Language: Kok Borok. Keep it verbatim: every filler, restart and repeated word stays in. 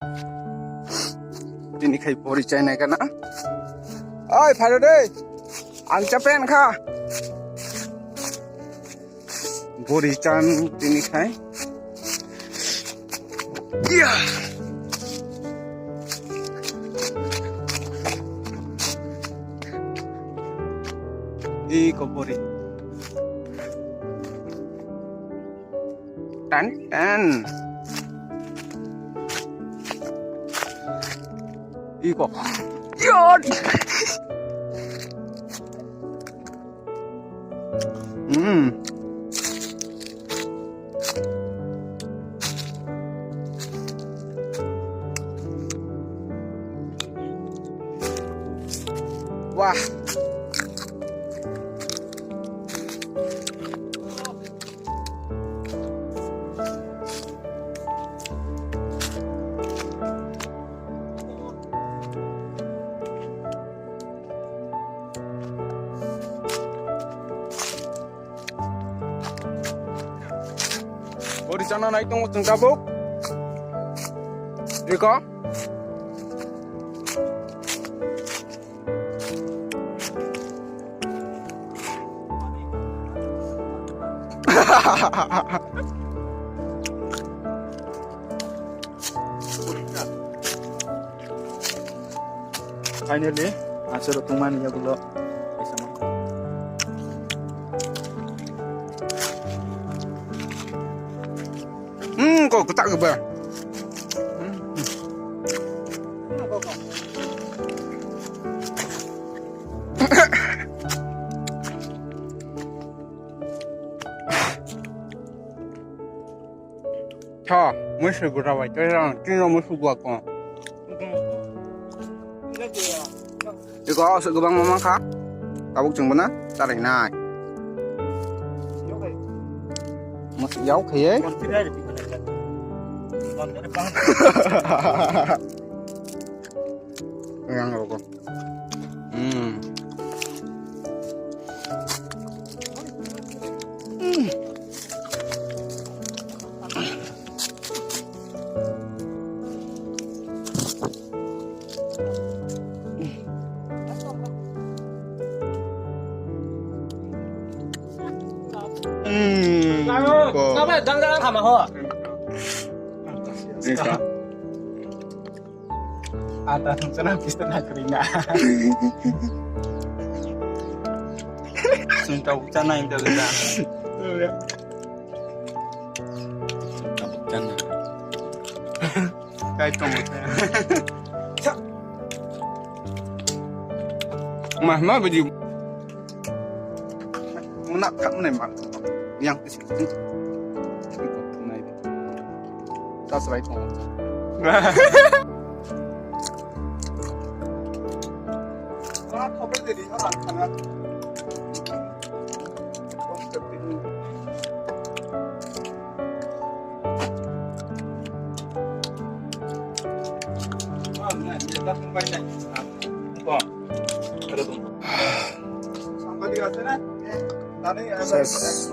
Tini khai bori chainai kana. Oi, pharo de. Ang chapen kha. Bori chan tini khai. Iya. Iko bori. Tan tan. Iko. Yon. Hmm. Wah. Bori chana nai tongo chwng tabuk. Riko. Finally, aswrwng tongmani yagulo. Hmm, kok tak ba. Tha, mui sui gura bai, tei rang, tini rang mui sui gua ko. Iko, aswk kwbangma mankha. Tabuk chwng bono chalainai. Mas yau khaiye. Yang rogo. Hmm. Hmm. Hmm. Ko. Apa? Jangan-jangan sama ho. Ika. Ada rencana kita nak keringat. Sunta bukan yang terlihat. Sunta bukan. Kai tong. Mah, mah baju. Muna khat muna ma. Yang kisi. Nai. Tas rai tong. Ses.